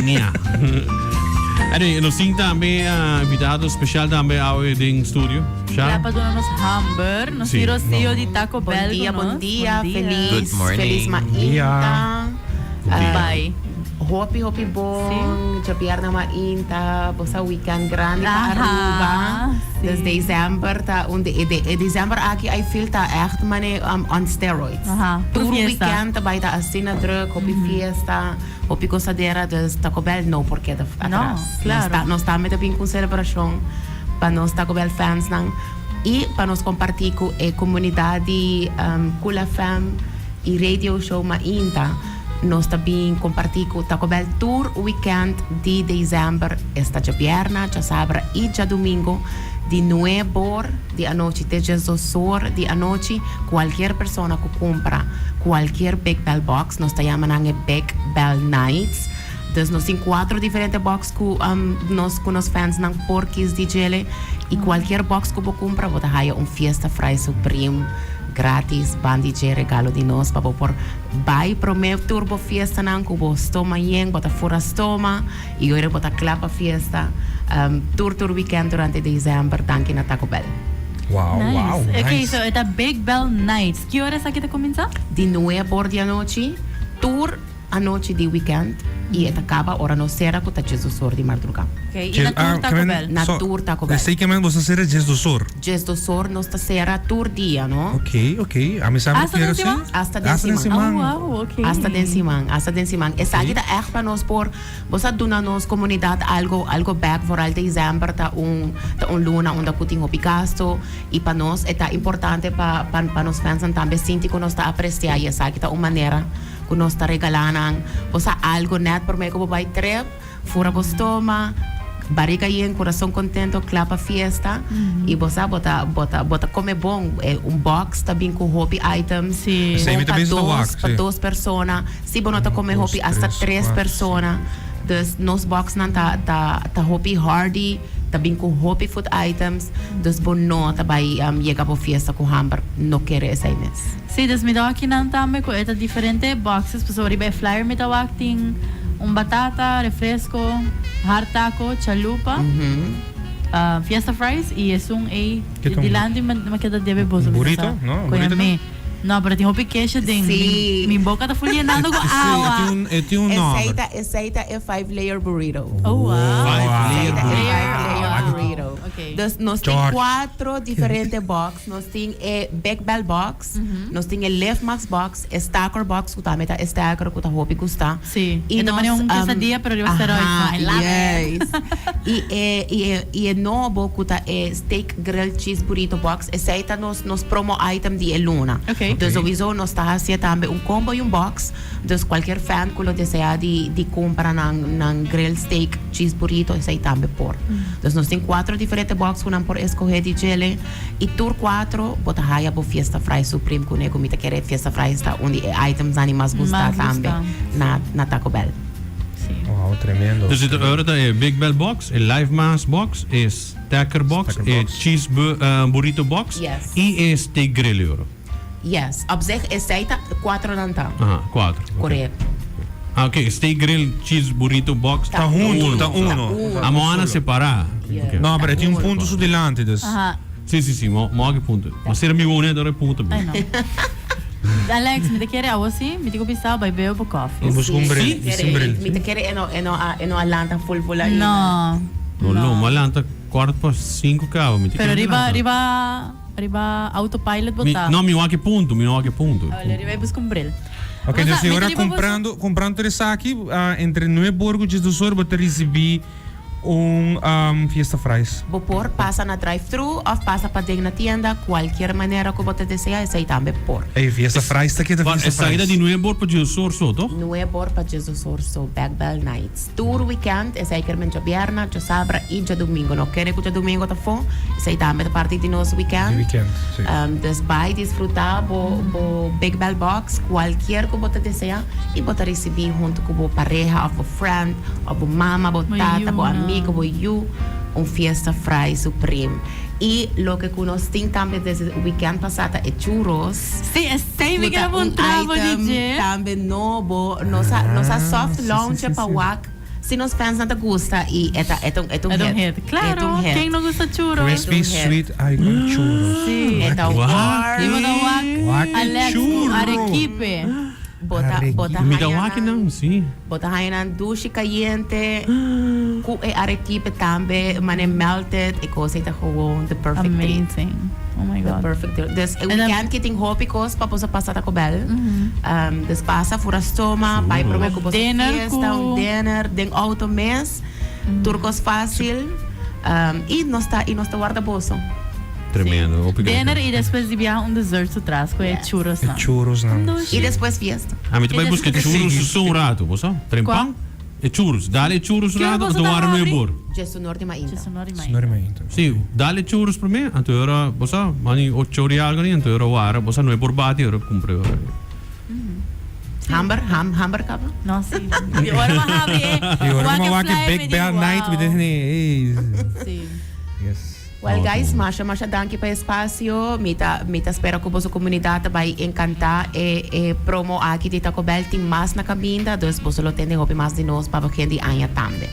Nia. Anyway, nos tin tambe uh, invitado special tambe awe den studio. Sha? Kla pa duna nos hamber. Nos Sí. tin Rocío di Taco Bon Bell dia, ku bon nos. dia. Feliz, Good morning. feliz mainta. Bon dia. Bye. Hopi, hopi bon. Djabièrnè mainta. Bo sa weekend grandi pa Aha, Aruba. sí. Dus december ta un de, de, e december aki I feel ta echt mane on steroids. Aha, puro Tur fiesta. weekend ta bai ta asina druk, hopi fiesta, hopi gosadera. Dus Taco Bell no por keda atras. claro. Nos ta, nos tambe ta bin ku un celebracion pa nos Taco Bell fansnan y pa nos comparti ku e comunidad di Cool FM y Radio Show Mainta. Nos ta bin comparti cu Taco Bell tur weekend di december, esta djabierna, djasabra y djadomingo di nuebor di anochi te djesdosor di anochi. Cualkier persona cu cumpra cualkier Big Bell Box, nos ta yama nan e Big Bell Nights. Dus nos tin cuatro diferente box cu nos cu nos fans nan por kies di djele y cualkier box cu bo cumpra bo ta haya un Fiesta Fry Supreme gratis ban di dje regalo di nos pa bo por Bai prome tur bo fiestanan ku bo stoma yen, bo ta fura stoma i ora bo ta kla pa fiesta tur tur weekend durante december. Danki na Taco Bell. Wow, wow, Nice. Ok, nice. so e ta Big Bell Nights. Ki ora esaki ta kuminsá? Di nuebe or di anochi tur anochi di weekend i e ta kaba ora nos sera ku ta djesdos or di mardruga. Ok, i na tur Taco Bell? Na tur Taco Bell. Esei ke men bo sa sera djesdos or? Djesdos or nos ta sera tur dia, no? Ok, ok. Ami sa Hasta mi den kere si. siman? Hasta den Hasta den siman. siman. Oh, wow, ok. Hasta den siman, hasta den siman. Esaki ta ègt pa nos por, bo sa duna nos komunidat algo, algo bèk, vooral december ta un, ta un luna unda ku tin hopi gasto i pa nos e ta importante pa, pa, pa nos fans nan tambe sinti ku nos ta apresiá i esaki ta un manera ku nos ta regalá nan, bo sa algo nèt promé ku bo bai trip. Fura bo stoma, bariga yen, kurason kontento, kla pa fiesta. I bo sa bo ta bo ta bo ta kome bon. E un box ta bin ku hopi items. Sí. Esei Bon mi ta pa bisa ta dos, wak, pa sí. dos persona. Si bo no ta Un, kome dos, hopi, hasta tres, tres kuater, persona. Dus nos boxnan ta ta ta hopi hearty, ta bin ku hopi food items. Dus bo no ta bai yega bo fiesta ku hamber. No kere esei mes. Sí, dus mi ta wak kinan tambe ku e ta diferente boxes, pasobra riba e flyer mi ta wak tin un batata, refresco, hard taco, chalupa, fiesta fries y esun ey dilanti mi a keda debe boso mi Burrito? sa No, koe burrito mi. No, pero tin hopi kesha den Sí. mi boca ta full yenando cu awa. E tin un Esey nomber. ta esey ta e five layer burrito. Oh wow. Five layer Esey ta e burrito. five layer burrito. Okay. Dus nos tin George. cuatro diferente box. Nos tin e Big Bell box, nos tin e Live Max box, e Stacker box cu tambe ta e stacker cu ta hopi gusta. Sí. Y E ta nos, manera un quesadilla pero riba steroids, aha, no? I love it. yes. Y e, y e, y e nobo cu ta e steak grilled cheese burrito box, esey ta nos, nos promo item di e luna. Ok. Dus sowieso nos ta hacié tambe un combo y un box. Dus cualkier fan cu lo desea di, di cumpra nan, nan grilled steak cheese burrito, esey tambe por. Dus nos tin cuatro diferente box cu nan por escoge di djele. Y tur cuatro bo ta haya bo Fiesta Fry Supreme cune cu mi ta kere Fiesta Fries ta un di e itemsnan di mas gusta Mas tambe gusta. na na Taco Bell. Sí. Wow, tremendo. Dus e ora ta e Big Bell Box, e Live Mass Box, e Stacker Box, Stacker e Box. Cheese Burrito Box Yes. y e Steak Grill euro. Yes, op zich esey ta cuatro nan ta. Aha, cuatro. Ok. Correcto. Ah, ok, Steak Grill Cheese Burrito Box Ta hunto, ta uno. Ah, mo ana separa. Yeah. Ok. No, pero e tin un Uno. punto su dilanti, dus. Aha. Si, si, si, mo, mo aki punto. Ma sera mi wou net ora e punto Ai bin. no. Alex, mi ta kere awo si, mi tin ku bisa bai bebe bo koffie. Mi busca un bril, Mi mi sin bril. Mi ta kere e no, e no a, e no a lanta full full ainda. No. No, no, mo a lanta kwart pa sinku kaba, mi ta Pero kere riba, lanta. riba, riba autopilot bo Mi, ta. no, mi wak e punto, mi no wak e punto. Awel, riba e busca un bril. Ok, Bo dus sa, mi ta ora riba bo- comprando, comprando tur esaki, ah, entre nuebe or cu diesdos or bo ta ricibi un fiesta fries. Bo por pasa na drive-thru of pasa paden na tienda, cualkier manera cu bo ta desea esey tambe por. Ey, fiesta fries ta keda But fiesta esaki ta fries. di nuebe or pa diesdos or so, toch? Nuebe or pa diesdos or so, Big Bell Nights. Tur weekend, esey ker men djabierna, djasabra y djadomingo. No kere cu djadomingo ta fo, esey tambe ta parti di nos weekend. Di weekend, si. Dus bay disfruta bo bo Big Bell Box, cualkier cu bo ta desea y bo ta ricibi hunto cu bo pareha of bo friend. Of bo mama, bo tata, bo amigo, bo yu, un fiesta fry supreme. Y loke cu nos tin tambe desde weekend pasa ta e churros. Sí, esey mi Cu ta kere un puntra bo item DJ. tambe nobo. Nos a, nos a soft launch pa wak. Si nos fans nan ta gusta y e ta e ta un e ta un hit. Claro, E ta un hit. ken no gusta churros? Crispy Un hit. sweet ay con churros. Si. E ta un Wak. Y bo ta wak Wak e Alex cu churro. arequipe. Bo ta bo ta Mi ta haya wak nan- nan, si. Bo ta haya nan dushi cayente cu e arequipe tambe mane melted e cos ey ta gewoon the perfect treat. Amazing. Oh my The God. perfect treat. Dus e En dan- weekend ki tin hopi cos pa boso pasa Taco Bell. Um, dus pasa fura stoma, bai prome cu boso Dinner fiesta, cu- un dinner den auto mes. Tur cos facil. Um, y nos ta y nos ta warda boso. Tremendo. Hopi Dinner y despues di biaha un dessert su tras cu e churros nan. E churros nan. Dushi. Y despues fiesta. A mi ta bai busca churros su un rato, bo sa? Trempan? E churros. Dale e churros un rato, anto wara no e bor. Djesunor di mainta. Djesunor di mainta. Djesunor di mainta. Si, dale churros prome, anto e ora, bo sa, mani ocho ora y algo ni, anto e ora wara, bo sa, no e bor bati, e ora cumpra e ora. Hamber, ham, hamber caba? No, si. Di ora bo habri e Di ora bo wak wak e e flyer Big mi di, Bell Night, mi wow. di, hey. Si. Yes. Well guys, masha masha danki pa e espacio. Mi ta mi ta spera cu boso comunidad ta bay encanta e e promo aki di Taco Bell. Tin mas na caminda, dus boso lo tende hopi mas di nos pa begin di aña tambe.